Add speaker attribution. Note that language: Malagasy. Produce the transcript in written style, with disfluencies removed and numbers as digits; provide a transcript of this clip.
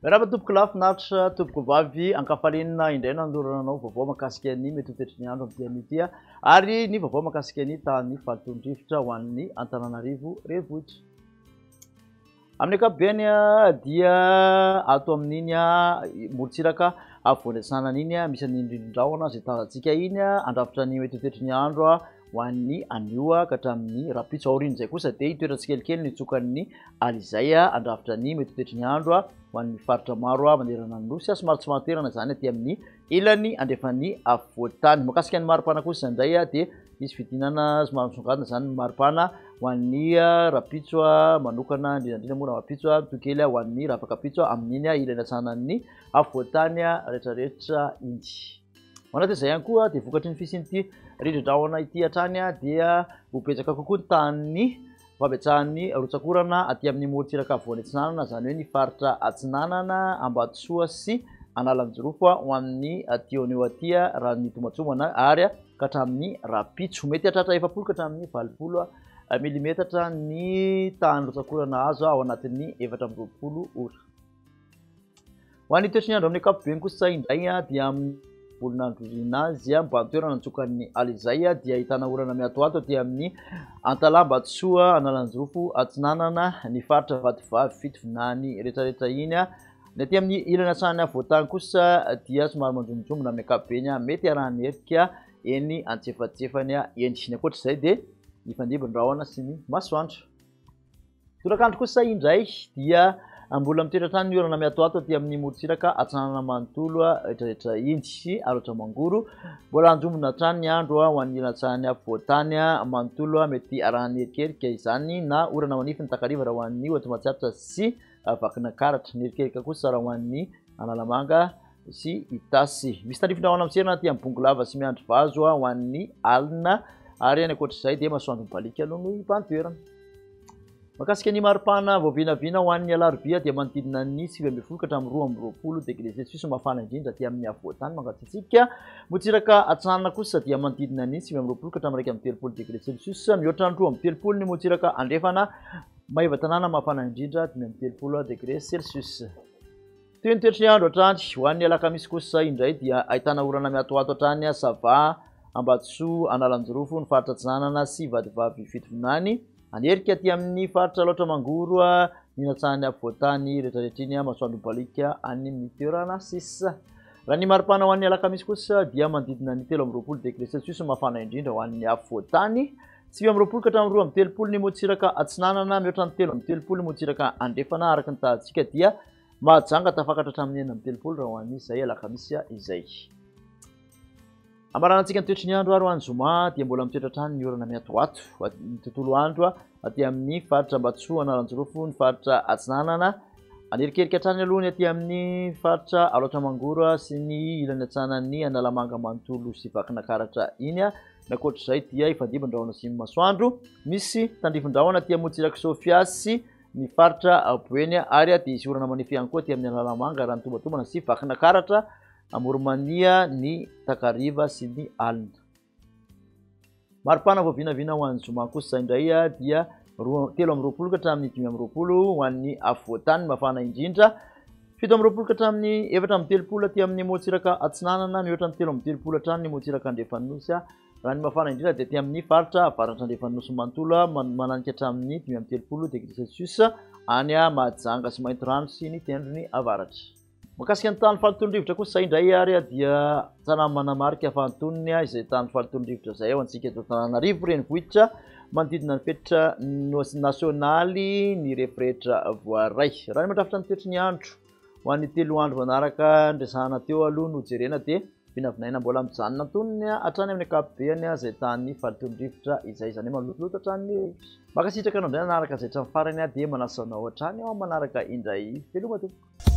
Speaker 1: Miarahaba tompoko lahy finaritra tompoko vavy ankafaliana indray nanolorana anao vaovao mahakasika ny mety ho toetry ny andro amin'ity anio ity ary ny vaovao mahakasika ny tahan'ny fahalotoan-drivotra ho an'ny Antananarivo renivohitra. Amin'ny ankapobeny dia ato amin'iny morontsiraka afovoany atsinanana iny misy an'iny rindrin-drahona izay tazantsika iny handrafitra ny mety ho toetry ny andro ho an'ny anio ka hatramin'ny rahampitso. Aorian'izay kosa dia hitoetra tsikelikely ny tsokan'ny alizay handrafitra ny mety ho toetry ny andro ho an'ny faritra maro manerana ny Nosy. Somary tsy marin-toerana izany aty amin'ny ilany andrefan'ny afovoan-tany. Mahakasika ny maripana kosa indray dia hisy fidinana somary misongadina izany ny maripana ho an'ny rahampitso manokana, indrindra indrindra moa rahampitso toy kely ho an'ny rahafakampitso amin'iny ilany atsinanan'ny afovoan-tany rehetrarehetra iny. Ao anatin'izay ihany koa dia vokatry ny fisian'ity rindrin-drahona ity hatrany dia ho betsaka kokoa ny tahan'ny fahabetsahan'ny rotsak'orana aty amin'ny morontsiraka afovoany atsinanana, izany hoe ny faritra Atsinanana, Ambatosoa sy Analanjirofo ho an'ny aty anio aty raha ny tombantombana ary ka hatramin'ny rahampitso. Mety hahatratra 40 ka hatramin'ny 80 milimetatra ny tahan'ny rotsak'orana azo ao anatin'ny 24 ora. Ho an'ny toetry ny andro amin'ny ankapobeny kosa indray dia amin'ny volon'andro riana azy mibahan-toerana ny tsokan'ny alizay dia ahitana orana miatoato aty amin'ny Antalaha, Ambatosoa, Analanjirofo, Atsinanana, ny faritra Vatovavy, Fitovinany rehetrarehetra iny. Ny aty amin'ny ilany atsinanan'ny afovoan-tany kosa dia somary manjombonjombona amin'ny ankapobeny, mety arahan'ny erika eny antsefatsefany eny. Ny ankoatra izay dia mifandimby ny rahona sy ny masoandro. Tolakandro kosa indray dia mbola mitoetra hatrany ny orana miatoato aty amin'ny morontsiraka atsinanana manontolo rehetrarehetra iny sy Alaotra Mangoro. Mbola hanjombona hatrany ny andro ho an'ny ilatsahan'ny afovoan-tany manontolo, mety arahan'ny erikerika izany na orana manify ny takariva raha ho an'ny Matsiatra sy Vakinankaratra. Ny erikerika kosa raha ho an'ny Analamanga sy Itasy. Misy tandrifin-drahona miserana aty amin'ny Bongolava sy Miandrivazo ho an'ny alina ary any ankoatr'izay dia masoandro mibaliaka aloha no hibahan-toerana. Mahakasika ny maripana vao vinavina ho an'ny alarobia dia manodidina ny 19 ka hatramin'ny 22 degré celsius no mafana indrindra aty amin'ny afovoan-tany mangatsiatsiaka. Morontsiraka atsinanana kosa dia manodidina ny 29 ka hatramin'ny 31 degré celsius. Mihoatra ny 32 ny morontsiraka andrefana, Maevatanàna mafana indrindra 35 degré celsius. Toy ny toetry ny andro hatrany, ho an'ny alakamisy kosa indray dia ahitana orana miatoato hatrany Sava, Ambatosoa, Analanjirofo, ny faritra Atsinanana sy Vatovavy Fitovinany. Hanerika aty amin'ny faritra Alaotra Mangoro, ny natsahan'ny afovoan-tany rehetrarehetra iny, masoandro mibaliaka any amin'ny toerana sisa. Raha ny maripana ho an'ny alakamisy kosa dia manodidina ny 23 degré celsius mafana indrindra ho an'ny afovoan-tany. 29 ka hatramin'ny 32 ny morontsiraka atsinanana, mihoatra ny 33 ny morontsiraka andrefana araka ny tahantsika dia Mahajanga tafakatra hatramin'ny 36 raha ho an'izay alakamisy izay. Amaranantsika ny toetry ny andro ary ho an'ny zoma dia mbola mitoetra hatrany ny orana miatoato ny tontolo andro aty amin'ny faritra Ambatosoa, Analanjirofo, ny faritra Atsinanana. Anerikerika hatrany aloha ny aty amin'ny faritra Alaotra Mangoro sy ny ilany atsinanan'ny Analamanga manontolo sy Vakinakaratra iny. Ny ankoatr'izay dia hifandimby ny rahona sy ny masoandro. Misy tandrifin-drahona aty amorontsirak'i Sofia sy ny faritra Boeny ary dia hisy orana manify ihany koa aty amin'ny Analamanga raha ny tombantombana sy Vakinakaratra, Amoronmania ny takariva sy ny alina. Maripana vao vinavina ho an'ny zoma kosa indray dia 23 ka hatramin'ny 25 ho an'ny afovoan-tany mafana indrindra. 27 ka hatramin'ny 34 aty amin'ny morontsiraka atsinanana, mihoatra ny 33 hatrany ny morontsiraka andrefan'ny nosy. Raha ny mafana indrindra dia aty amin'ny faritra avaratra andrefan'ny nosy manontolo, mananika hatramin'ny 35 degré celsius any Mahajanga sy Maintirano sy ny tendrony avaratra. Mahakasika ny tany fahalotoan'ny rivotra kosa indray ary dia tsara manamarika fa antonony izay tany fahalotoan'ny rivotra izay ho antsika eto Antananarivo renivohitra manodidina ny fetra nasionaly ny refirehetra voaray. Raha ny mandrafitra ny toetry ny andro ho an'ny 3 andro manaraka niresahana teo aloha no jerena dia vinavinaina mbola mijanona antonony hatrany amin'ny ankapobeny izay tany fahalotoan'ny rivotra izay, izany hoe malotoloto hatrany ny rivotra. Mankasitraka anao indray nanaraka izay hatramin'ny farany dia manasa anao hatrany ao amin'ny manaraka indray. Veloma tompoko.